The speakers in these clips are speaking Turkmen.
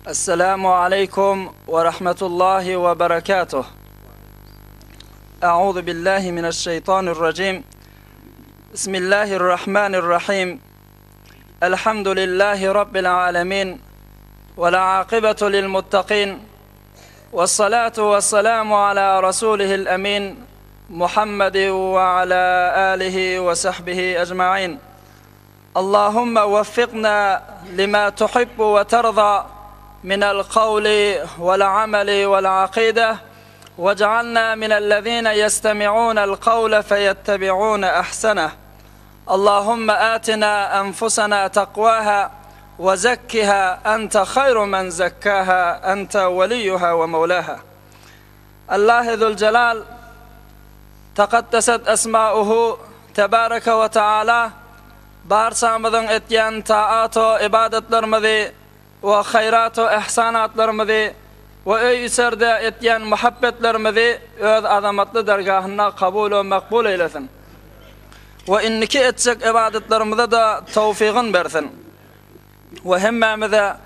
Esselamu aleýkum we rahmetullahi we berekatuh. A'udhu billahi mineşşeýtanirrajim. Bismillahirrahmanirrahim. Elhamdülillahi rabbil alamin. Ve la akibetu lil muttaqin. Ve salatu ve selamu ala rasulihil emin. Muhammed ve ala alihi ve sahbihi ecmain. Allahumma weffikna lima tuhibbu ve terza minel kavli vel ameli vel akide vec'alna minellezine yestemi'unel kavle feyettebi'une ehseneh. Allahumma atina enfusena takvaha ve zekkiha ente hayru men zekkaha ente veliyyuha ve mevlaha. Allahy Züljelal Takaddeset esmauhu Tebareke we Teala barçamyzyň etýän taat-u ybadatlarymyzy we haýrat-u ihsanatlarymyzy we öý-içerde etýän muhabbetlerimizi öz azamatly dergahynda kabul-u makbul eýlesin we indiki etjek ybadatlarymyza-da towfygyn bersin. We hemmämize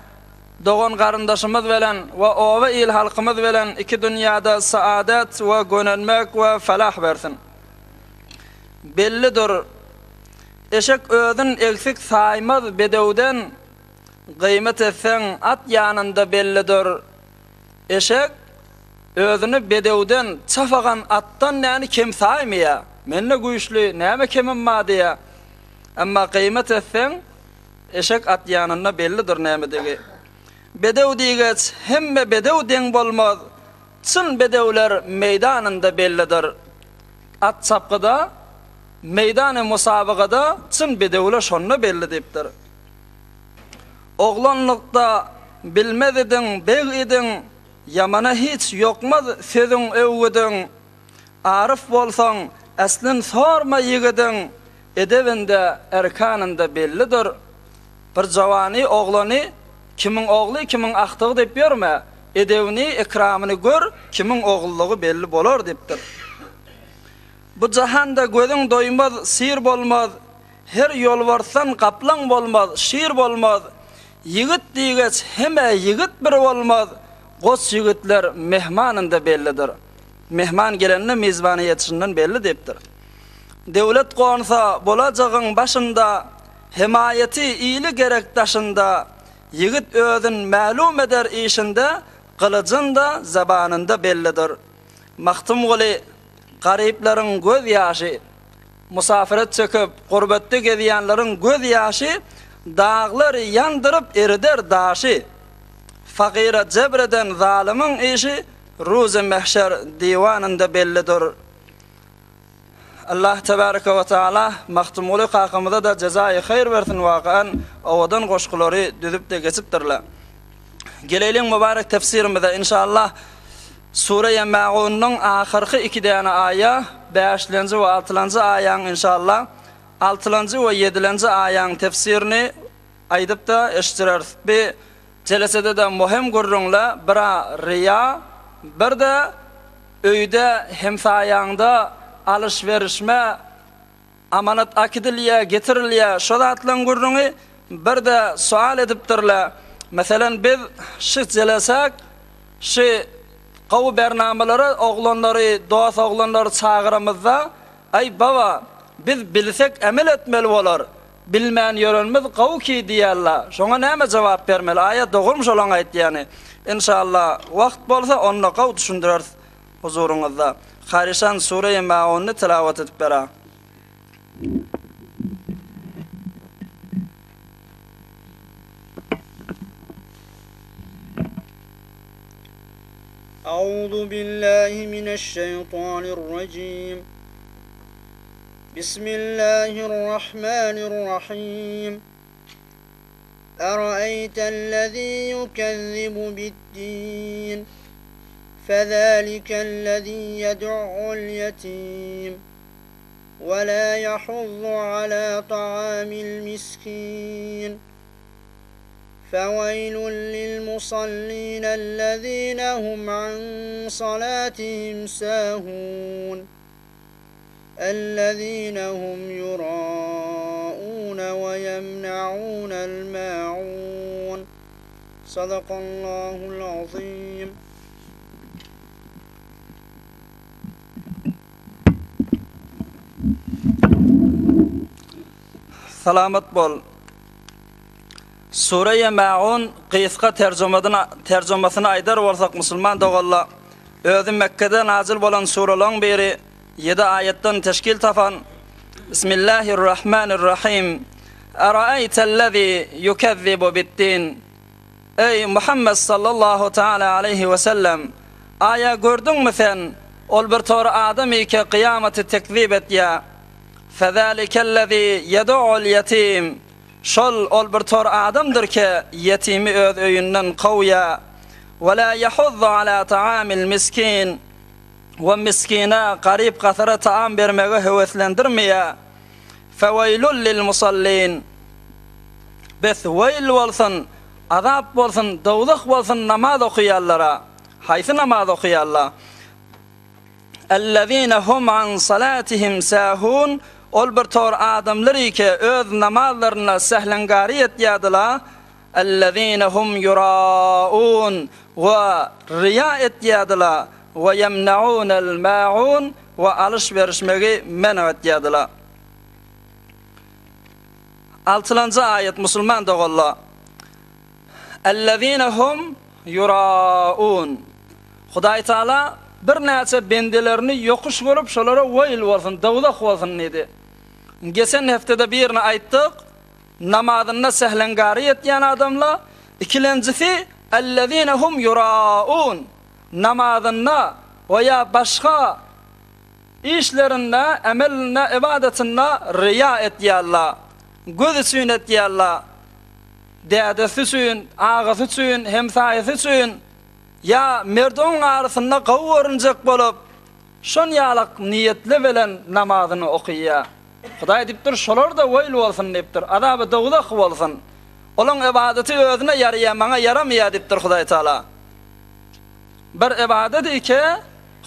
dogan-garyndaşymyz bilen we oba il-halkymyz bilen iki dünýäde saadet we gönenmek we felah bersin. Bellidir, eşek özün egsik saýmaz bedewden, gyýmat etseň at ýanynda bellidir. Eşek özüni bedewden, çafagan atdan näni kem saýmaýar. Men-de güýçli, näme kemim bar diýýär. Emma gyýmat etseň, Eşek at ýanynda bellidir nämedigi. Bedew diýgeç, hemme bedew deň bolmaz, Çyn bedewler meýdanynda bellidir. At çapgyda, meýdany musabagada çyn bedewler şonda belli diýipdir. Oglanlykda bilmez idiň, beg idiň, Ýamana hiç ýokmaz sözüň, öwgüdiň. Aryf bolsaň, äslin sorma ýigidiň, Edebinde, erkanynda bellidir. Bir jawany, oglany, kimiň ogly, kimiň agtygy diýip ýörme, edebini, ekramyny gör, kimiň ogullygy belli bolar diýipdir. Bu jahanda gözüň doýmaz, syr bolmaz, Her ýolbarsdan gaplaň bolmaz, şir bolmaz, Ýigit diýgeç heme ýigit bir bolmaz, Goç ýigitler mehmanynda bellidir. Mehman gelende mizbana ýetişinden belli diýipdir. Döwlet gonsa bolajagyň başynda, Hemaýaty ili gerek daşynda, Ýigit özün mälum eder işinde, Gylyjynda, zabanynda bellidir. Magtymguly, Garyplaryň göz ýaşy, Musafiret çekip, gurbetde gezýänleriň göz ýaşy, Daglary ýandyryp erider daşy. Fakyra jebr eden zalymyň işi, Ruzy mehşer diwanynda bellidir. Allah tebareke we taala Magtymguly kakamyza-da jezaýy haýyr bersin wakaen owadan goşgulary düzüp-de geçipdirler. Geleýliň mübarek tefsirimize inşallah Sure-i Maunyň ahyrky iki däne aýa bäşlenji we altylanjy aýaň inşallah altylanjy we ýedilenji aýaň tefsirini aýdyp-da eşitdireris. Bi jelesede-de möhüm gürrüňle bir-a riýa bir-de Öýde hemsaýaňda alyş-berişme, amanat akidilýä, getirilýä, şo zatlaň gürrüňi birde sual edipdirle. Meselen biz şy jelesek, şy gowy bernamalara oglanlary, dos oglanlary çagyramyzda, Aý baba, biz bilsek emel etmeli bolar, bilmän ýörenimiz gowy ki diýýärler. Şoňa näme jogap bermeli? Aýa dogrumy şolaň aýtýany? Enşalla wagt bolsa onda gowy düşündireris huzuryňyzda. Karyşan Sure-i Maunny tilawat edip bera. Auzu billahi mineşşeýtanirrajim. Bismillahirrahmanirrahim. Eraeytellezî yukezzibu biddîn. Fezâlikellezî yed'ul yetîm. Ve lâ yahuddu alâ ta'amil miskîn. فويل للمصلين الذين هم عن صلاتهم ساهون الذين هم يراءون ويمنعون الماعون. صدق الله العظيم. Salamat bol. Sure-i Maun gysga terjümasyny aýdar bolsak musulman doganlar, özi Mekgede nazyl bolan suralaryň biri, ýedi aýatdan teşkil tapan, Bismillahirrahmanirrahim, Eraeýtellezî ýukezzibu bid-din, Eý, Muhammet sallallahu taala aleýhi we sellem, aýa gördüňmi sen, ol bir tor adamy ki kyýamaty tekzip etýä, Fezâlikellezî ýed'ul ýetîm, Şol ol bir tor adamdyr ki, ýetimi öz öýünden kowýa, Ve lâ yahuzzu alâ ta'amil miskin, we miskine, garyp-gasara taam bermege höweslendirmeýä, Feweýlul lil musallin, Bes weýl bolsun, azap bolsun, dowzah bolsun namaz okaýanlara. Haýsy namaz okaýanlar? Ellezine hum an salatihim sahun, Ol bir tor adamlar ki, öz namazlarynda sähleňgary etýärdiler. Ellezine hum yuraun, we riýa etýärdiler. We ýemnaunel maun, we alyş-berişmegi men etýärdiler. Altylanjy aýat musulman doganlar. Ellezine hum ýuraun. Hudaý Taala birnäçe bendelerini ýokuş görüp şolara weýl bolsun, dowzah bolsun diýdi. Geçen hepdede birini aýtdyk, namazynda sähleňgary etýän adamlar, ikilenjisi Ellezine hum ýuraun. Namazynda we ýa başga işlerinde, emelinde, ybadatynda riýa etýärler. Göz üçin etýärler. Dädesi üçin, agasy üçin, hemsaýasy üçin ýa merduň arasynda gowy görünjek bolup, şon ýalak niýetli bilen namazyny okyýar. Hudaý diýipdir, şolar-da weýl bolsun diýipdir, azaby dowzah bolsun. Olaň ybadaty özüne ýaraýar, maňa ýaramaýar diýipdir Hudaý Taala. Bir ybadat ike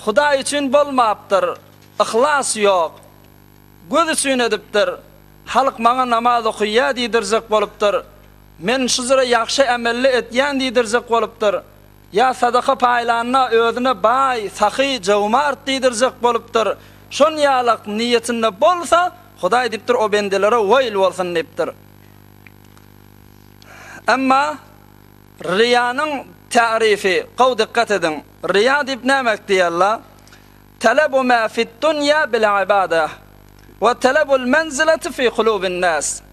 Hudaý üçin bolmapdyr, yhlas ýok. Göz üçin edipdir. Halk maňa namaz okaýa diýdirjek bolupdyr. Men şujra ýagşy emelli etýän diýdirjek bolupdyr. Ýa sadaka paýlanda özüne baý, sahy, jomart diýdirjek bolupdyr. Şon ýalak niýetinde bolsa, Hudaý diýipdir, o bendelere weýl bolsun diýipdir. Emma riýanyň tärifi, gowy dykgat ediň. Riýa diýip näme diýerler? Talabu ma fid-dunýa bil ibadah we talabul menzilati fi kulubin nas.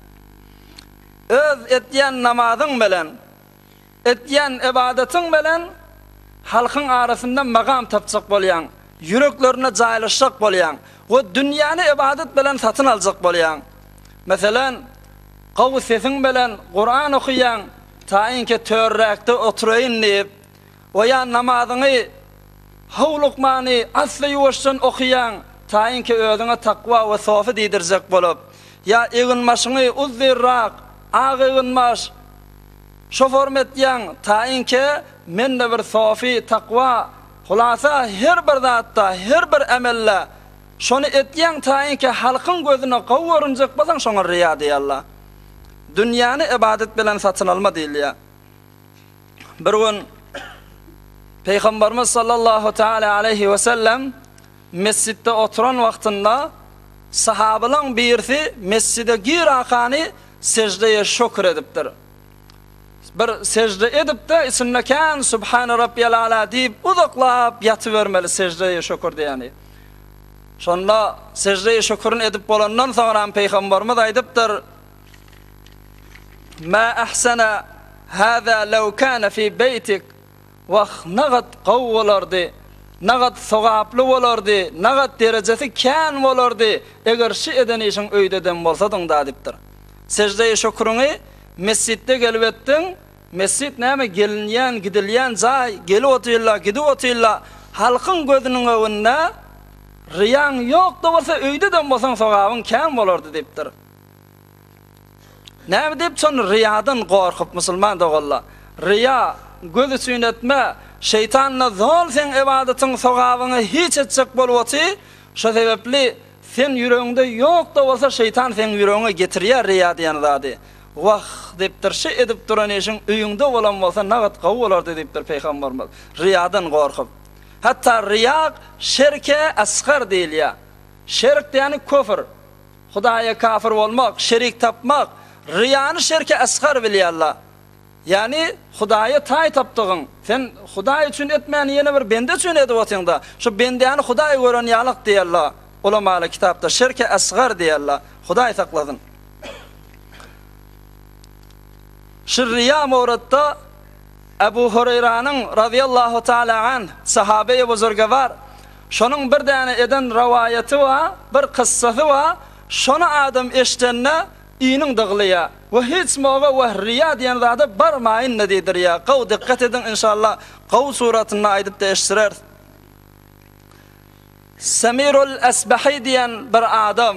Öz etýän namazyň bilen, etýän ybadatyň bilen halkyň arasynda magam tapjak bolýaň, ýüreklerinde jaýlaşjak bolýaň we dünýäni ybadat bilen satyn aljak bolýaň. Meselem, gowy sesiň bilen Kuran okaýaň, taýynki törräkde oturaýyn diýip, we ýa namazyňy howlukmany assa-ýuwaşdan okaýaň, taýynki özüňe takwa we sofy diýdirjek bolup, ýa eginbaşyňy uzzyrrak, ak eginbaş, şo forma etýäň, taýynki men-de bir sofy, takwa, hulasa her bir zatda, her bir emelde şony etýäň taýynki halkyň gözüne gowy görünjek bolsaň şoňa riýa diýýärler. Dünýäni ybadat bilen satyn alma diýilýär. Bir gün Pygamberimiz sallallahu taala aleýhi we sellem mesjitde oturan wagtynda sahabalaryň birisi mesjide girakany seždeýe şükür edipdir. Bir sežde edip-de içinde kän Subhane Rabbiyal Ala diýip uzaklap ýatybermeli seždeýe şükür diýeni. Şonda seždeýe şükürini edip bolandan soňra Pygamberimiz aýdypdyr, Ma ahsana hada law kana fi beýtik, Wah, nagat gowy bolardy, nagat sogaply bolardy, nagat derejesi kän bolardy, eger şu eden işiň öýde eden bolsadyň-da diýipdir. Seždeýi şüküriňi mesjitde gelip etdiň, mesjit näme gelinýän, gidilýän jaý, gelip otyrlar, gidip otyrlar, halkyň gözüniň öňünde ryýaň ýok-da bolsa öýde eden bolsaň sogabyň kän bolardy diýipdir. Näme diýip şony ryýadan gorkup musulman doganlar. Ryýa, göz üçin etme, şeýtan-da zol seň ybadatyň sogabyňy hiç etjek bolup oty, şo sebäpli sen ýüregiňde ýok-da bolsa şeýtan seň ýüregiňe getirýär ryýa diýen zady. Wah, diýipdir, şi edip duran işiň öýüňde bolan bolsa nagat gowy bolardy diýipdir Pygamberimiz. Ryýadan gorkup. Hatda ryýa şerke asgar diýilýär. Şerk diýeni köfür. Hudaýa kafir bolmak, şerik tapmak, ryýany şerke asgar bilýärler. Ýagny Hudaýa taý tapdygyň, sen Hudaý üçin etmän ýene bir bende üçin edip otyňda, şu bendäni Hudaý gören ýalyk diýerler, ulamaly kitapda şirki asgar diýerler. Hudaý saklasyn. Şu riýa mowratda Ebu Hureýranyň razyýallahu taala anh sahabeýi buzurgewar şonuň bir däne eden rowaýaty bar, bir kyssasy bar, şony adam eşdende Iniň dyglyýa we hiç moga we riýa diýen zada barmaýyn-da diýdirýä. Gowy dikgat ediň inşallah gowy suratynda aýdyp-da eşdireris. Semirul Esbehi diýen bir adam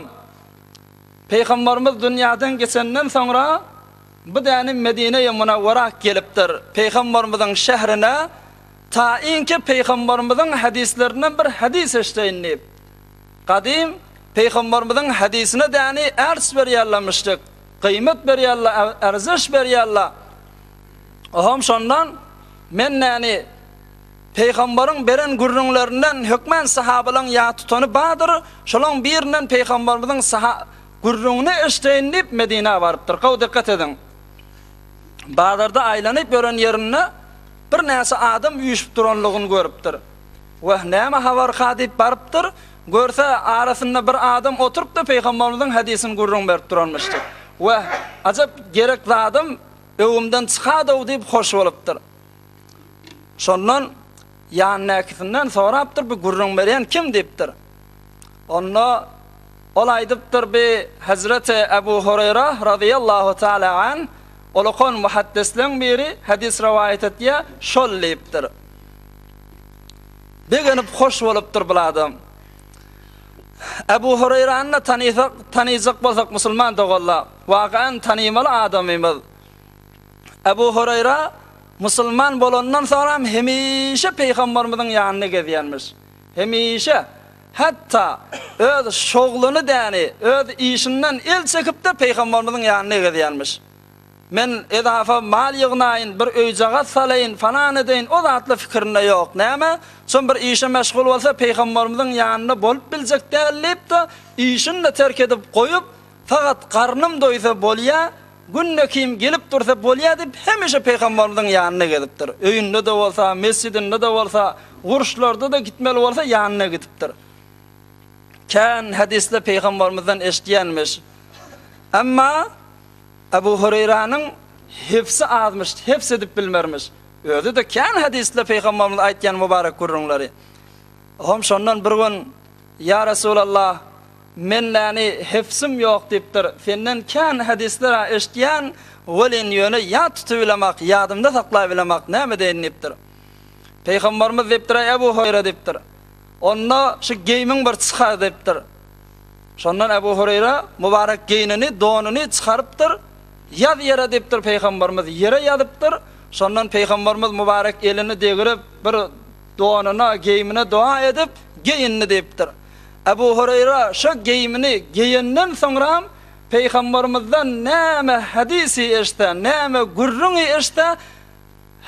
Pygamberimiz dünýäden geçenden soňra bu däni Medine-i Munawwara gelipdir. Pygamberimiziň şährine tainki Pygamberimiziň hadislerinden bir hadys eşdeýin diýip. Gadym Pygamberimiziň hadysine däni ärç berýärlemişdik, gyýmet berýärler, ärzeş berýärler. Oham şondan men däni Pygamberiň beren gürrüňlerinden hökmän sahabalaň ýat tutany bardyr, şolaň birinden Pygamberimiziň saha gürrüňini eşdeýin diýip Medinä barypdyr. Gowy dikgat ediň. Bazarda aýlanyp ýören ýerinde birnäçe adam üýşüp duranlygyny görüpdir. Wah, näme habarka diýip barypdyr. Görse, arasynda bir adam oturyp-da Pygamberimiziň hadysyn gürrüň berip duranmyşdyr. Wah, ajap gerek zadym öwümden çykadow diýip hoş bolupdyr. Şondan ýanyndakysinden sorapdyr, bu gürrüň berýän kim diýipdir. Onda ol aýdypdyr, bi Hezreti Ebu Hureýra razyýallahu taala an, ulakan muhaddisleň biri, hadys rowaýat etýär, şol diýipdir. Begenip hoş bolupdyr bul adam. Ebu Hureýrany-da tanysak, tanyjak bolsak musulman doganlar, wakaýan tanymaly adamymyz. Ebu Hureýra musulman bolandan soňram hemişe Pygamberimiziň ýanynda gezýänmiş. Hemişe. Hatda öz şogluny däni, öz işinden el çekip-de Pygamberimiziň ýanynda gezýänmiş. Men edafa mal ýygnaýyn, bir öýjagaz salaýyn, falan edeýin, o zatlar pikirinde ýok. Näme? Şon bir işe meşgul bolsa, pygamberimiziň ýanynda bolup biljek däl diýip-de, işini-de terk edip goýup, fakat garnym doýsa bolýa, günde kim gelip dursa bolýa diýip, hemişe pygamberimiziň ýanynda gezipdir. Öýünde-de bolsa, mesjidinde-de bolsa, uruşlarda-da gitmeli bolsa ýanyna gidipdir. Kän hadyslar pygamberimizden eşidýänmiş. Emma Ebu Hureýranyň hefsi azmyş, hefs edip bilmermiş. Özi-de kän hadysda Pygamberimiz aýtýan mübarek gürrüňleri. Ohm şondan bir gün, Ýa Resulallah, men näni hefsim ýok diýipdir. Senden kän hadyslar-a eşitýän, welin ýöne ýat tutubilemak, ýadymda saklaýbilemak, näme edeýin diýipdir. Pygamberimiz diýipdir, Eý Ebu Hureýra diýipdir. Onda şu geýimiň bir çykar diýipdir. Şondan Ebu Hureýre mübarek geýnini, donuny çykarypdyr. Ýaz ýere diýipdir Pygamberimiz, ýere ýazypdyr. Şondan Pygamberimiz mübarek elini degirip, bir donuna, geýimine doga edip, Geý indi diýipdir. Ebu Hureýre şo geýimini geýenden soňram Pygamberimizden näme hadysy eşitse, näme gürrüňi eşitse,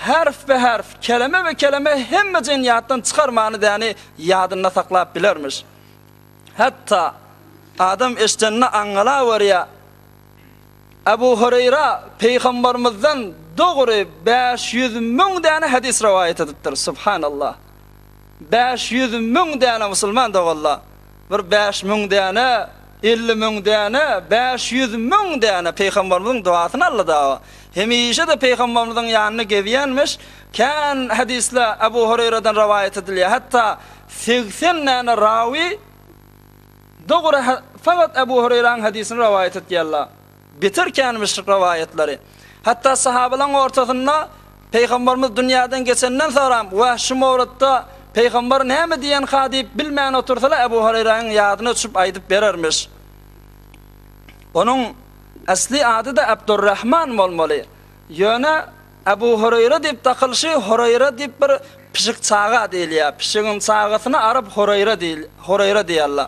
herf-be-herf, keleme-be-keleme hemmejigini ýatdan çykarmany däni ýadynda saklap bilermiş. Hatda adam eşdenine aňňalawerýär. Ebu Hureýra Pygambermizden dogry 500 müň däne hadys rowaýat edipdir. Subhanallah. 500 müň däne musulman doganlar. Bir 5000 däne, 50 müň däne, 500 müň däne Pygamberimiziň duasyny aldy dagy. Hemişe-de Pygamberimiziň ýanynda gezýänmiş. Kän hadyslar Ebu Hureýradan rowaýat edilýär. Hatda 80 däne rawy dogry fakat Ebu Hureýraň hadysyny rowaýat etýärler. Beter känmiş rowaýatlary. Hatda sahabalaň ortasynda Pygamberimiz dünýäden geçenden soram wah şu mowrutda Pygamber näme diýenka diýip bilmän otursalar Ebu Hureýraň ýadyna düşüp aýdyp berermiş. Onuň asly ady-da Abdurrahman bolmaly. Ýöne Ebu Hureýre diýip dakylyşy Hureýre diýip bir pişik çaga diýilýär. Pişigiň çagasyna arap Hureýre diýil, Hureýre diýýärler.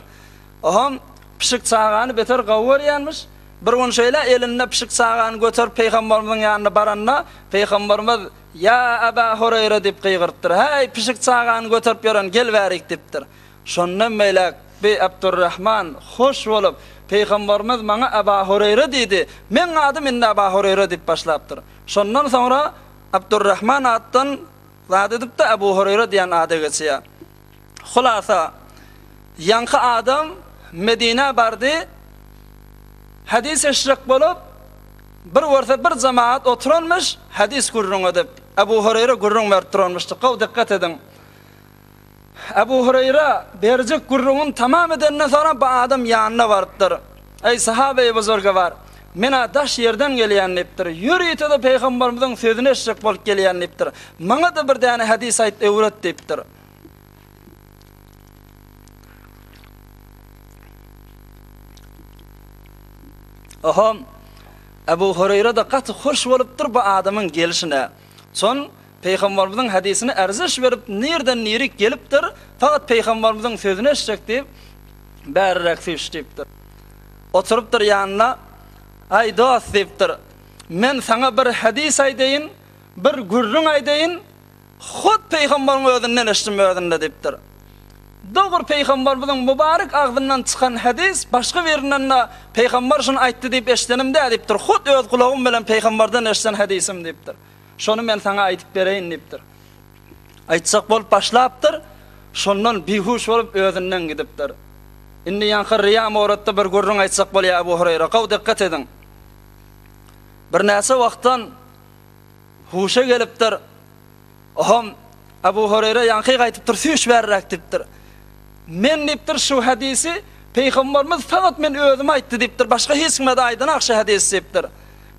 Oham pişik çagany beter gowy görýänmiş. Bir gün şeýle elinde pişik çagany göterip Pygamberimiziň ýanyna baranda, Pygamberimiz, Ýa Aba Hureýre diýip gygyrypdyr. Häý, pişik çagany göterip ýören, gel bärik diýipdir. Şondan beýläk bi Abdurrahman hoş bolup, Pygamberimiz maňa Aba Hureýre diýdi, meň adym indi Aba Hureýre diýip başlapdyr. Şondan soňra Abdurrahman atdan zat edip-de Abu Hureýre diýen ada geçýär. Hulasa, ýaňky adam Medinä bardy, hadys eşitjek bolup, bir görse bir jemagat oturanmyş, hadys gürrüň edip, Ebu Hureýre gürrüň berip duranmyşdy. Gowy dykgat ediň. Ebu Hureýre berjek gürrüňini tamam edenden soňra bu adam ýanyna barypdyr. Eý, sahabeýi buzurgewar, men-ä daş ýerden gelýän diýipdir. Ýörite-de pygamberimiziň sözüni eşitjek bolup gelýän diýipdir. Maňa-da bir däne hadys aýt, öwret diýipdir. Oho, Ebu Hureýre-de gaty hoş bolupdyr bu adamyň gelşine. Şon Pygamberimiziň hadysine erziş berip, nirden nirik gelipdir, fakat Pygamberimiziň sözüni eşitjek diýip, bäriräk süýş diýipdir. Oturypdyr ýanyna, Aý dost diýipdir, men saňa bir hadys aýdaýyn, bir gürrüň aýdaýyn, hut Pygamberyň özünden eşitdim özünde diýipdir. Dogry Pygamberimiziň mübarek agzyndan çykan hadys, başga birinden-de Pygamber şuny aýtdy diýip eşidenim däl diýipdir, hut öz gulagym bilen Pygamberden eşiden hadysym diýipdir. Şony men saňa aýdyp bereýin diýipdir. Aýtjak bolup başlapdyr, şondan bihuş bolup özünden gidipdir. Indi ýaňky Ryýa moratda bir gürrüň aýtjak bolýar Ebu Hureýre, gowy dykgat ediň. Birnäçe wagtdan huşa gelipdir. Oham Ebu Hureýre ýaňky gaýtypdyr, süýş bärräk diýipdir. Men diýipdir, şu hadysy Pygamberimiz fakat men özüme aýtdy diýipdir, başga hiç kime-de aýdanak şu hadysy diýipdir.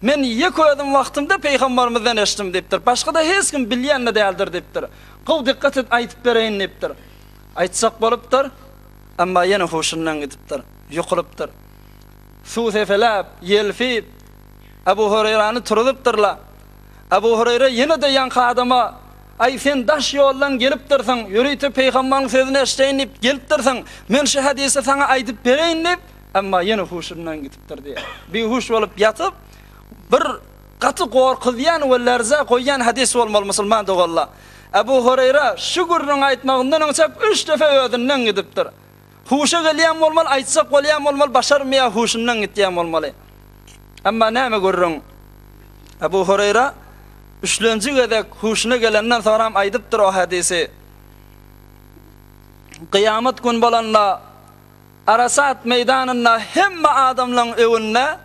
Men ýeke özüm wagtymda Pygambermizden eşitdim diýipdir. Başga-da hiç kim bilýän-de däldir diýipdir. Gowy dykgat et aýdyp bereýin diýipdir. Aýtjak bolupdyr, emma ýene huşundan gidipdir, ýukulypdyr. Suw sepeläp, ýelpip, Ebu Hureýrany turuzypdyrlar. Ebu Hureýre ýene-de ýaňky adama, Aý, sen daş ýoldan gelipdirsiň, ýörite Pygambaryň sözüni eşdeýin diýip gelipdirsiň, men şu hadysy saňa aýdyp bereýin diýip, Emma ýene huşundan gidipdir diýýär. Bihuş bolup ýatyp, bir gaty gorkuzýan we lerzä goýýan hadys bolmaly musulman doganlar. Ebu Hureýra şu gürrüňi aýtmagyndan öňçäk üç defe özünden gidipdir. Huşa gelýän bolmaly, aýtjak bolýan bolmaly, başarmaýar, huşundan gitýän bolmaly. Emma näme gürrüň? Ebu Hureýra üçlenji gezek huşuna gelenden soňram aýdypdyr o hadysy. Kyýamat gün bolanda Arasat meýdanynda hemme adamlaryň öňünde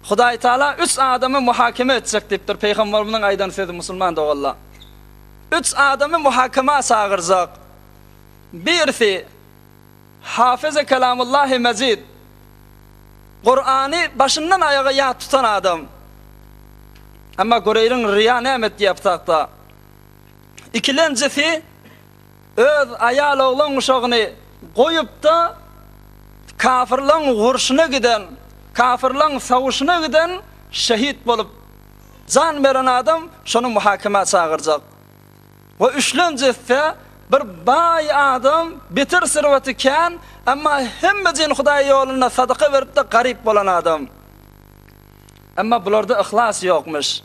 Hudaýtagala üç adamy muhakeme etjek diýipdir, Pygamberimiziň aýdan sözi musulman doganlar. Üç adamy muhakema çagyrjak. Birisi Hafyzy Kelamullahi Mejid, Kurany başyndan aýaga ýat tutan adam. Emma göreýliň riýa näme etýär bu tagtda. Ikilenjisi Öz aýal-oglan-uşagyny goýup-da, kafyrlaň urşuna giden, kafyrlaň sawuşyna giden, şehit bolup jan beren adam şony muhakemä çagyrjak. We üçlenjisi bir baý adam, beter serweti kän, emma hemmejini Hudaý ýolunda sadaka berip-de garyp bolan adam. Emma bularda yhlas ýokmuş.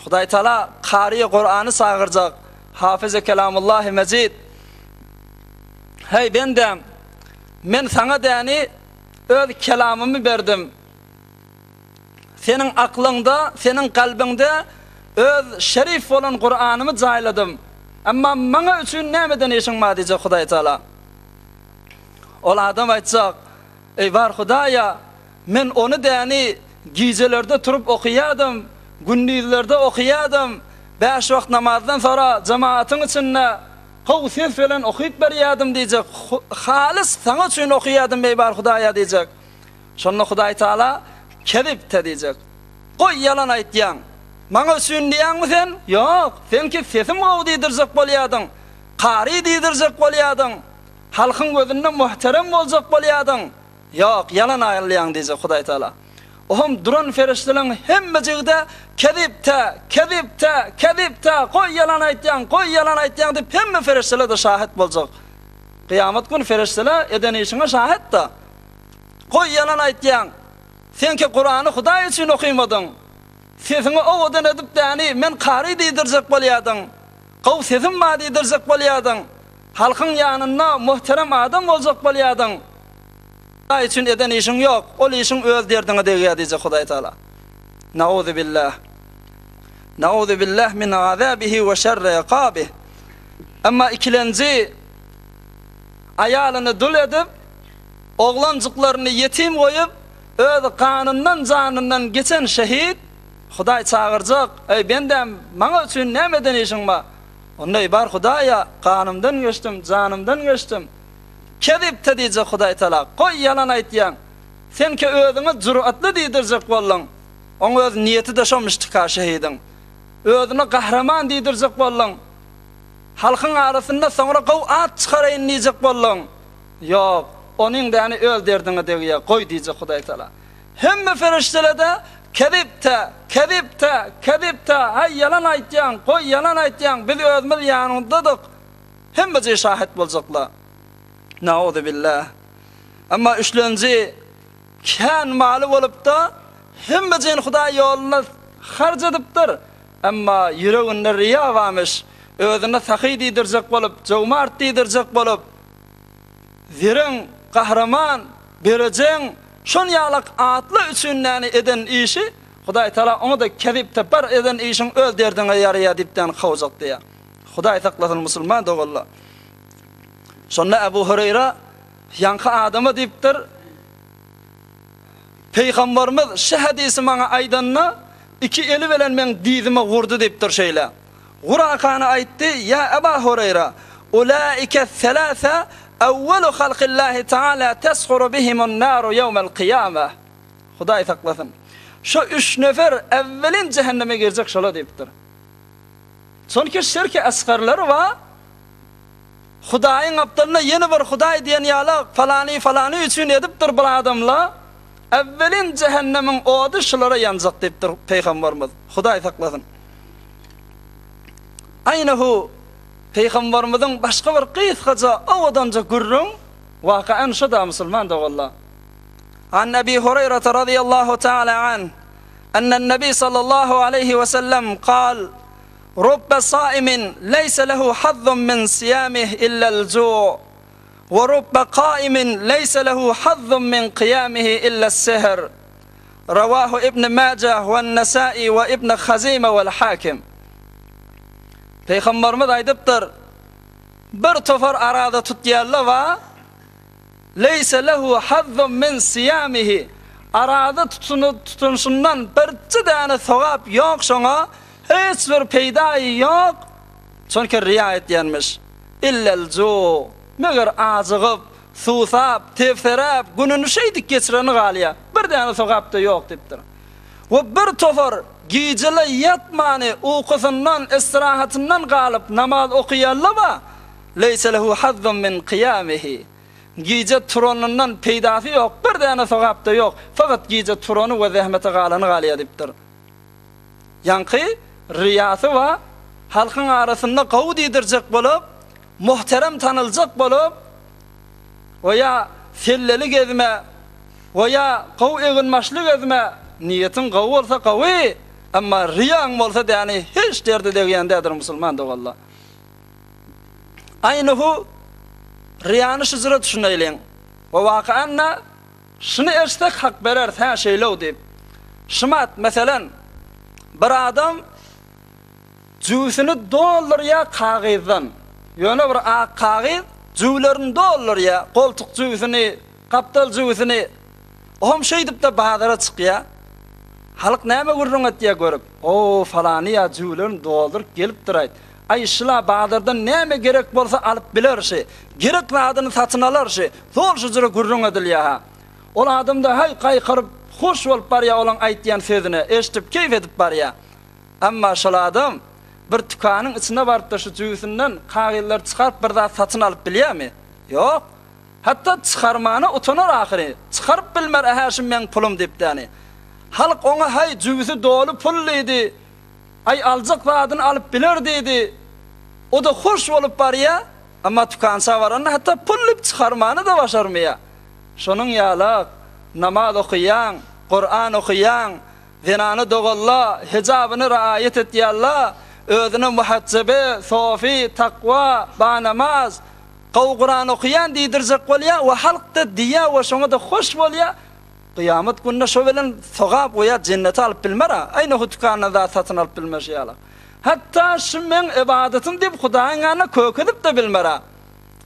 Hudaý Taala Kary Kurany çagyrjak, Hafyzy Kelamullahi Mejid. Heý bendäm, men saňa däni öz kelamymy berdim. Seniň aklyňda, seniň kalbyňda öz şerif bolan Kuranymy jaýladym. Emma maňa üçin nämeden işiň bar diýjek Hudaý Taala. Ol adam aýtjak, Eý bar Hudaýa, Men ony däni gijelerde turup okaýadym, gündizlerde okaýadym, bäş wagt namazdan sora jemagatyň içinde gowy ses bilen okyp berýädim diýjek, halys saňa üçin okaýadym eý bar Hudaýa diýjek. Şonda Hudaý Taala kezibte diýjek. Goý ýalan aýtýaň. Maňa üçin diýýäňmi sen? Ýok, senki sesim gowy diýdirjek bolýadyň, kary diýdirjek bolýadyň, halkyň gözünde muhterem boljak bolýadyň. Ýok, ýalan aýylýaň diýjek Hudaý Tagala. Oham duran perişdeleň hemmejigi-de Kezibte, kezibte, kezibte, goý ýalan aýtýaň, goý ýalan aýtýaň diýip hemme perişdeler-de şahyt boljak. Kyýamat güni perişdeler eden işiňe şahyt-da. Goý ýalan aýtýaň. Senki Kurany Hudaý üçin okymadyň. Sesiňi owadan edip däni men kary diýdirjek bolýadyň. Gowy sesim bar diýdirjek bolýadyň. Halkyň ýanynda muhterem adam boljak bolýadyň. Hudaý üçin eden işiň ýok, ol işiň öz derdiňe degýär diýjek Hudaý Taala. Nauzubillah. Nauzubillah min azabihi we şerri iqabih. Emma ikilenji aýalyny dul edip, oglanjyklaryny ýetim goýup, öz ganyndan janyndan geçen şehit, Hudaý çagyrjak, Eý bendäm, maňa üçin näme eden işiň bar? Onda eý bar Hudaýa, ganymdan geçdim, janymdan geçdim. Kezibte diýjek Hudaý Taala, goý ýalan aýtýaň. Senki özüňi jüratly diýdirjek bolduň. Oň öz niýeti-de şomyşdyka şehidiň. Özüni gahryman diýdirjek bolduň. Halkyň arasynda soňra gowy at çykaraýyn diýjek bolduň. Ýok, onyň däni öz derdiňe degýär, goý diýjek Hudaý Taala. Hemme perişdelede Kezibte, kezibte, kezibte, haý ýalan aýtýaň, goý ýalan aýtýaň, biz özümiz ýanyňdadyk. Hemmeje şahyt boljaklar. Nauzubillah. Emma üçlenji kän maly bolupda, hemmejeni Hudaý ýolunda harç edipdir. Emma ýüreginde riýa barmyş. Özüne sahy diýdirjek bolup, jomart diýdirjek bolup, zereň, gahryman, berejeň, şon ýalak atly üçin näni eden işi, Hudaý Taala oňa-da kezip tapar, eden işiň öz derdiňe ýaraýar diýipdän kowjak diýýär. Hudaý saklasyn musulman doganlar. Şonda Ebu Hureýra ýaňky adama diýipdir, Pygamberimiz şu hadysy maňa aýdanda, iki eli bilen meň dyzyma urdy diýipdir şeýle. Gurakany aýtdy, Ýa Eba Hureýra, ulaike selase awwalu halkillahi taala teshuru bihimun naru ýewmel kyýameh. Hudaý saklasyn. Şo üç nefer äwwelin jähenneme girjek şola diýipdir. Çünki şirki asgarlary bar. Hudaýyň gapdalynda ýene bir hudaý diýen ýaly falany falany üçin edipdir bir adamla. Äwwelin jähennemiň ody şulara ýanjak diýipdir Pygamberimiz. Hudaý saklasyn. Aýnahu Pygamberimiziň başga bir gysgaja owadanja gürrüň wakaany şuda musulman doganlar. An Ebi Hureýrata razyýallahu taala anh. Ennen-nebi sallallahu aleýhi we sellem kal, Rubbe saimin leýse lehu hazzun min siýamih illel ju' we rubbe kaimin leýse lehu hazzun min kyýamihi illes-sehr. Rawahu Ibn Majah we'n-Nesai we Ibn Hazime we'l-Hakim. Pygamberimiz aýdypdyr, Bir topar araza tutýanlar bar, Leýse lehu hazzun min siýamihi, Araza tutunyşyndan birje däne sogap ýok şoňa, hiç bir peýdaýy ýok, çünki riýa etýänmiş. Illel ju, meger ajygyp, susap, tebseräp, gününi şeýdip geçireni galýar, bir däne sogap-da ýok diýipdir. We bir topar gijele ýatmany ukusyndan, istirahatyndan galyp namaz okaýanlar bar, Leýse lehu hazzun min kyýamihi. Gije turanyndan peýdasy ýok, bir däne sogap-da ýok, fakat gije turany we zähmete galany galýar diýipdir. Ýaňky riýasy bar, halkyň arasynda gowy diýdirjek bolup, muhterem tanyljak bolup, we ýa selleli gezme, we ýa gowy eginbaşly gezme, niýetiň gowy bolsa gowy, emma riýaň bolsa däni hiç derde degýän däldir musulman doganlar. Aýnuhu Ryýany şujura düşüneýliň. We wakaan-da şuny eşitsek hak bereris, hä şeýle-ow diýip. Şumat, meselem, bir adam jübüsini doldurýar kagyzdan. Ýöne bir ak kagyz jübülerini doldurýar, goltuk jübüsini, gapdal jübüsini. Oam şeýdip-de bazara çykýar. Halk näme gürrüň etýär görüp, O, falany ýa jübülerini dolduryp gelipdir-aýt. Aý, şula bazardan näme gerek bolsa alyp biler şi. Gerek zadyny satyn alar şi. Zol şu jüre gürrüň edilýä-hä. Ol adam-da haý gaýkyryp, hoş bolup barýa olaň aýtýan sözüne, eşidip, keýp edip barýa. Emma şol adam bir tükanyň içine baryp-da şu jübüsinden kagyzlary çykaryp bir zat satyn alyp bilýämi? Ýok. Hatda çykarmana utanar ahyry. Çykaryp bilmer, Ähä şu meň pulum diýip-däni. Halk oňa haý jübüsi doly pul diýdi. Aý, aljak zadyny alyp biler diýdi. O-da hoş bolup barýa, emma tükança baranda hatda pul diýip çykarmany-da başarmaýa. Şonuň ýalak, namaz okaýaň, Kuran okaýaň, zenana dogalla, hijabyny raýat etýälla, özüne muhajjebe, sofi, takwa, banamaz, gowy Kuran okaýan diýdirjek bolýa we halk-da diýýä we şoňa-da hoş bolýa, kyýamat gününe şo bilen sogap we ýa jennete alyp bilmer-a, aýna hu dükandan zat satyn alyp bilmeşi ýaly. Hatda şu meň ybadatym diýip Hudaýyň ýanynda kökezip-de bilmer-a.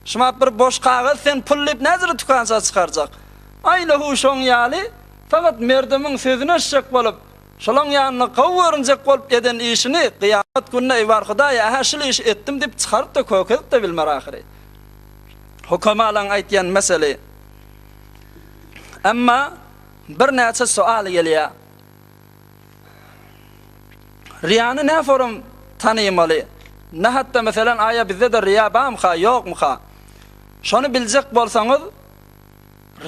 Şumat bir boş kagyz sen pul diýip näjüre dükança çykarjak. Aýna hu şoň ýaly fakat merdemiň sözüni eşjek bolup, şolaň ýanynda gowy görünjek bolup eden işini gyýamat gününe eý bar Hudaý ähä şul işi etdim diýip çykaryp-da kökezip-de bilmer ahyry. Hukamalaň aýtýan meseli. Emma birnäçe sual gelýär. Riýany nä forum tanymaly? Ne hatda meselen aýa bizde-de riýa bamyka, ýokmyka? Şony biljek bolsaňyz,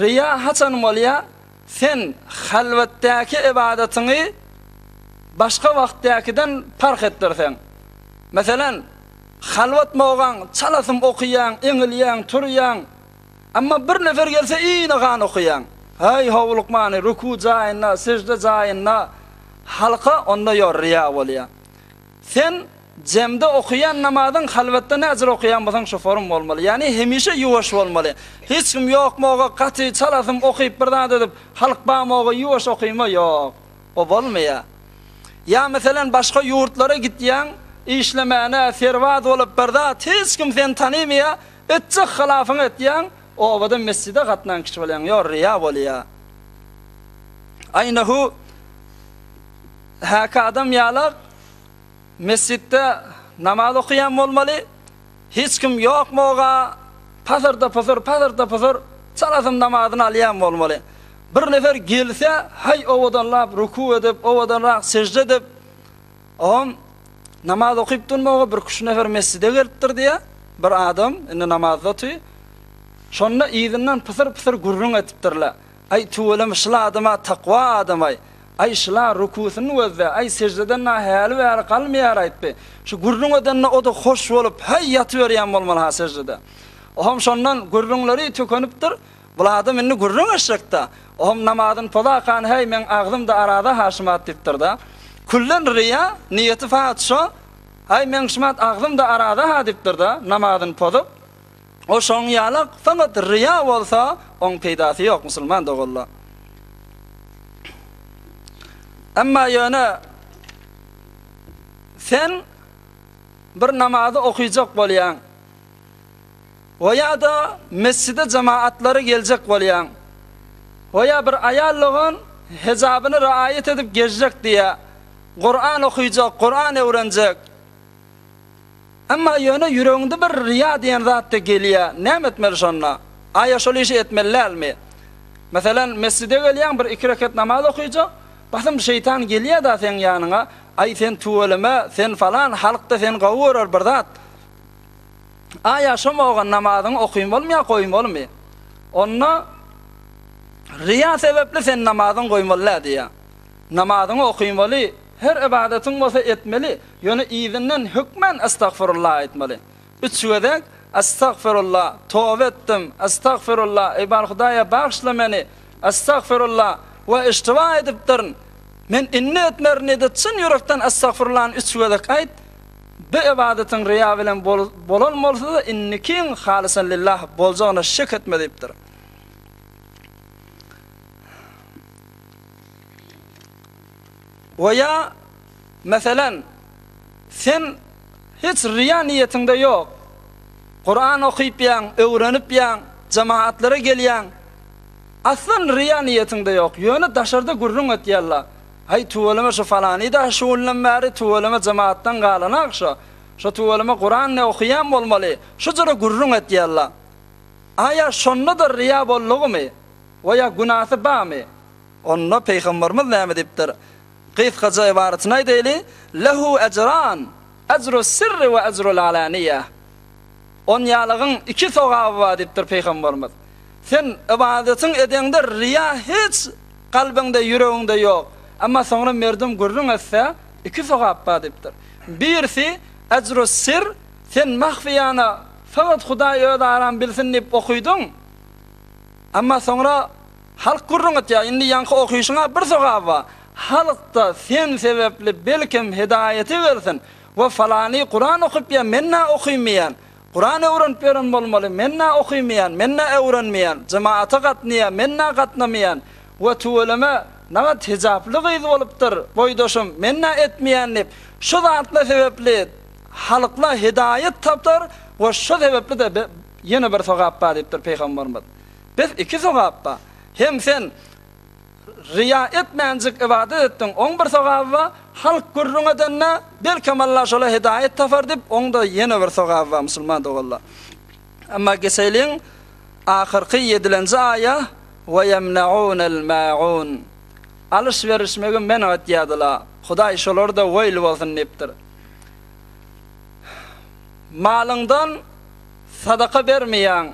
riýa haçan bolýa? Sen halwatdaky ybadatyňy başga wagtdakiden parh etdirseň. Meselen, halwat mogaň, çalasym okyýaň, eňilýäň, turýaň. Emma bir nefer gelse ine gan okaýaň. Häý howlukmany ruku jaýynda, sežde jaýynda halka onda ýo riýa bolýa. Sen jemde okaýan namazyň halwatda näjür okaýan bolsaň şo forum bolmaly. Ýagny hemişe ýuwaş bolmaly. Hiç kim ýokmoga gaty çalasym okyp bir zat edip halk bamoga ýuwaş okyma ýok. O bolmaýa. Ýa meselen başga ýurtlara gitýäň işlemäne serbaz bolup bir zat hiç kim seni tanymaýa Etjek hylafyňy etýäň, obada mesjide gatnan kişi bolýaň, ýo riýa bolýa. Aýnahu häki adam ýalak mesjitde namaz okaýan bolmaly, hiç kim ýokmoga pasyrda-pusur, pasyrda-pusur çalasyn namazyny alýan bolmaly. Bir nefer gelse, haý owadanlap ruku edip, owadanrak sežde edip, Oňam namaz okyp durmaga bir küş nefer mesjide gelipdir diýýär. Bir adam indi namazda otyr. Şonda yzyndan pysyr-pysyr gürrüň edipdirler. Aý, tüweleme şul adam-a takwa adam-aý. Aý, şul-a rukusyny gözle, aý, seždeden-ä häli bäri galmaýar-aýtby. Şu gürrüň edende o-da hoş bolup, häý, ýatyberýän bolmaly-ha seždede. Oňam şondan gürrüňleri tükenipdir. Bul adam indi gürrüň eşjekda. Ohm namazyn pozakan häý meň agzymda araza ha şumat diýipdirda. Küllen riýa niýeti fakat şo, Aý meň şumat agzymda araza ha diýipdirda namazyn pozup. O şoň ýalak fakat riýa bolsa oň peýdasy ýok musulman doganlar. Emma ýöne sen bir namazy okyjak bolýaň. We ýa-da mesjide jemaatlara geljek bolýaň. We ýa bir aýal dogan hijabyny raýat edip gezjek diýýä. Kuran okyjak, Kuran öwrenjek. Emma ýöne ýüregiňde bir riýa diýen zat-da gelýä. Näme etmeli şonda? Aýa şol işi etmeli dälmi? Meselem, mesjide gelýäň, bir iki reket namaz okyjak. Basym şeýtan gelýä-da seň ýanyňa, Aý sen tüweleme, sen falan, halk-da seni gowy görer bir zat. Aýa şo mogan namazyňy okyn bolmy ýa goýmalymy? Onda riýa sebäpli sen namazyňy goýmaly däl diýýär. Namazyňy okynmaly, her ybadatyň bolsa etmeli, ýöne yzyndan hökmän estagfirullah aýtmaly. Üç gezek estagfirullah, toba etdim, estagfirullah, eý bar Hudaýa bagyşla meni, estagfirullah, we iştiba edipdirin, men indi etmerin diýde çyn ýürekden estagfirullahny üç gezek aýt, Bu ybadatyň riýa bilen bolan bolsa-da, indikiň halysan lillah boljagyna şek etme diýipdir. We ýa, meselen, sen hiç riýa niýetiňde ýok. Kuran okypýaň, öwrenipýäň, jemagatlara gelýäň. Aslan riýa niýetiňde ýok. Ýöne daşarda gürrüň etýärler. Haý tüweleme şu falany-da şu günden bäri tüweleme jemaatdan galanak şo. Şo tüweleme Kuran ne okaýan bolmaly. Şu jyra gürrüň etýärler. Aýa şonda-da riýa boldugymy? We ýa günasy bamy? Onda Pygamberimiz näme diýipdir? Gysgaça ybaratyny aýdaýly, Lehu ejran, ejrus sirri we ejrul alaniýe. Onýalygyň iki sogaby bar diýipdir Pygamberimiz. Sen ybadatyň edeňde riýa hiç Kalbyňda, ýüregiňde ýok. Emma soňra merdum gürrüň etse, iki sogap bar diýipdir. Birisi, ejrus sir, sen mahfiýana, fakat Hudaý öz aram bilsin diýip okydyň. Emma soňra. Halk gürrüň etýär, indi ýaňky okyşyň-a bir sogaby bar. Halk-da sen sebäpli belkem hidaýete gelsin. We falany Kuran okypýar, men-ä okymýan. Kuran öwrenip ýören bolmaly, men-ä okymýan, men-ä öwrenmeýän. Jemaata gatnaýar, men-ä gatnamaýan. We tüweleme, nagat hijaply gyz bolupdyr, boýdaşym, men-ä etmeýän diýip, şu zatlar sebäpli halklar hidaýat tapar we şu sebäpli-de ýene bir sogap bar diýipdir Pygamberimiz. Bes iki sogap bar. Hem sen riýa etmänjik ybadat etdiň, oň bir sogaby bar. Halk gürrüň edende, belkem Allah şola hidaýat tapar diýip, oň-da ýene bir sogaby bar musulman doganlar. Emma geçeliň ahyrky ýedilenji aýa, Ve ýemneunel maun. Alyş-berişmegi men etýärdiler. Hudaý şolara-da weýl bolsun diýipdir. Malyňdan sadaka bermeýäň.